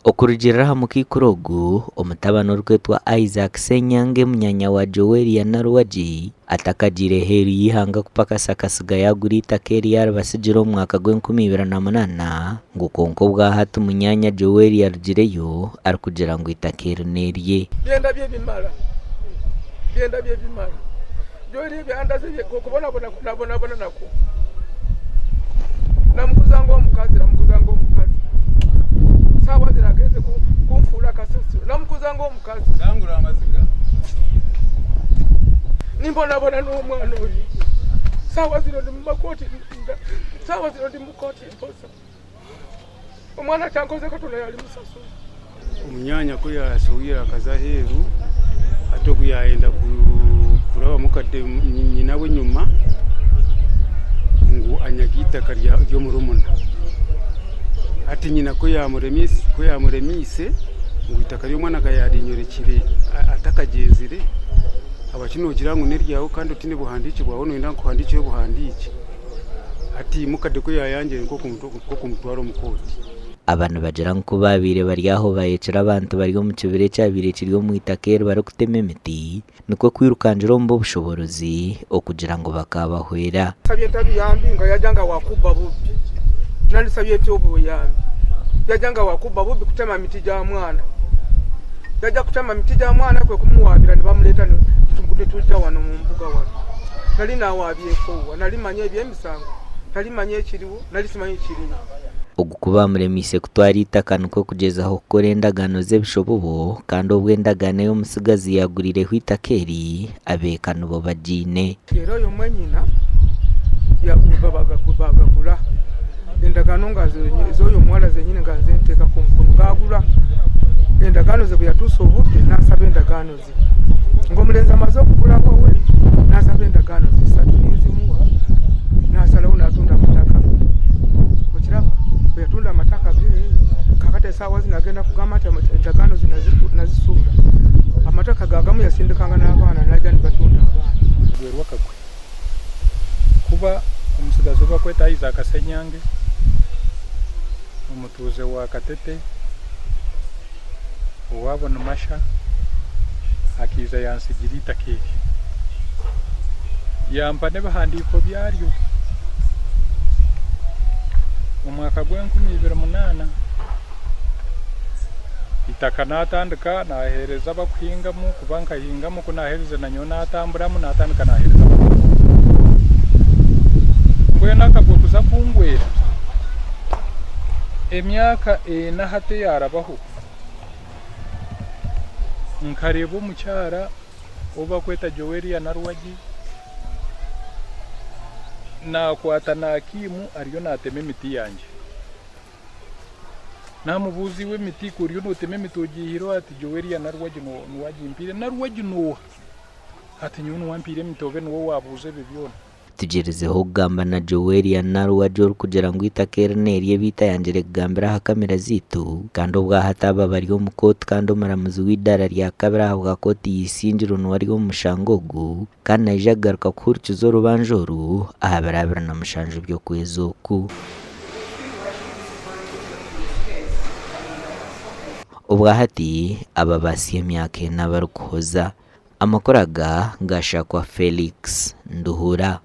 Okurugiirira aha mukaikuru ogu, omutabani orikwetwa Isaac Ssenyange munyaanya wa Joweria Naruwagi atakagiire heeru y'eihanga kupakasa akasiga yaagura eitaka eri yaaribatsigira omu mwaka gw'enkumi ibiri na munaana ngu kwonka obwahati munyaanya Joweria arugireyo arikugira ngu eitaka eri n'erye. Byenda bye bimara, byenda bye bimara. Joweria ebyandaze bye okubonabona ku nabonabona nakwo. Namukuza ngu omukazi, namukuza ngu omukazi. Saawa zino agenze kunfuura kasasiro, namukuza ngu omukazi. Sangura amaziga. Nimbonabona n'omwana oyo. Saawa zino ndi mu makooti, saawa zino ndi mu kooti mpoza. Omwana kyankoze Katonda yalimusasura. Omunyaanya ku yaashohwire akaza aheeru, hati ogu yaayenda kuraba mukade nyina we enyima ngu anyage eitaka ry'omurumuna. Hati nyina ku yaamuremeise ngu eitaka ry'omwana ka yaarinyorekire atakagyenzire, habwaki noogira ngu n'eryawe kandi otaine buhandiikye bwawe nooyenda nkuhandiikire obuhandiikye? Hati mukade ku yaayangire nikwo kumutwara omu kooti. Aba nibagira ngu ku baabaire bari aho bayekire abantu bari omu kibira ekyabaire kiri omu itaka eri barikutema emiti, nikwo kwirukangira omu b'obushoboorozi okugira ngu bakaabahwera. Nsabye nta buyambi nga yaja nga wakubba bubbi nandisabye ntya obuyambi yaja nga wakubba bubbi kutema miti gya mwana yaja kutema miti gya mwana kwe kumuwabira nibamureta nitwija wano mu mbuga wano nari nawabyekowa nari manya ebyemisango nari manya ekiriwo nari simanyi ekiriwo. Ogu ku baamuremeise kutwara eitaka nikwo kugyezaho kukora endagaano z'ebishobobo kandi obwo endagaano ei omutsigazi yaaguriireho eitaka eri, abeeka nibo bagiine. Reero oyo mwenyina baagagura endagaano z'oyo muhara zenyine nga nze nteekako omukono gaagura endagaano ze ku yatuusa obudde naasaba endagaano ze ngu omurenzi amaze okugura we naasaba endagaano ze ishatu ninzimuha naasaraho naatunda amataka ge okiraba ku yatunda amataka ge kakati esaawa zinu agenda kugamba nti endagaano ze nazisuura amataka ge agamu yasindikanga n'abaana naija nibatunda abaana. Gwerwa akagwe kuba omutsigazi ou barikweta Isaac Ssenyange omutuuze wa Katete owaabo ni Masha akaija yantsigira eitaka eri yampa n'ebihandiiko byaryo omu mwaka gw'enkumi ibiri munaana. Eitaka naatandika naaheereza abarikuhingamu kuba nkahingamu ku naaherize nanyowe naatamburamu naatandika naaheereza abandi. Mbwenu akagwe kuza kungwera emyaka ena hati eyaarabaho, nkareeba omukyara ou barikweta Joelia Naruwagi naakwata naakiimu ariyo naatema emiti yangye. Namubuuza iwe emiti ku oriyo notema emiti ogiihire oha? Ati Joelia Naruwagi niwe agimpiire. Naruwagi nooha? Ati nyowe niwe ampiire emiti obe niwe waabuuza ebyo byona. Tugyerizeho kugamba na Joelia Naruwagi orikugira ngu eitaka eri nerye beitu ayangire kugambira aha kamera zaitu kandi obwahati aba bari omu kooti kandi omuramuzi w'eidaara rya kabiri ahabwa kooti ya Isingiro niwe ari omu mushango ogu kandi naija kugaruka kuhurikiza orubanja oru aha biro 27 by'okwezi oku. Obwahati aba batsya emyaka ena barikuhoza. Amakuru aga gashakwa Felix Nduhura.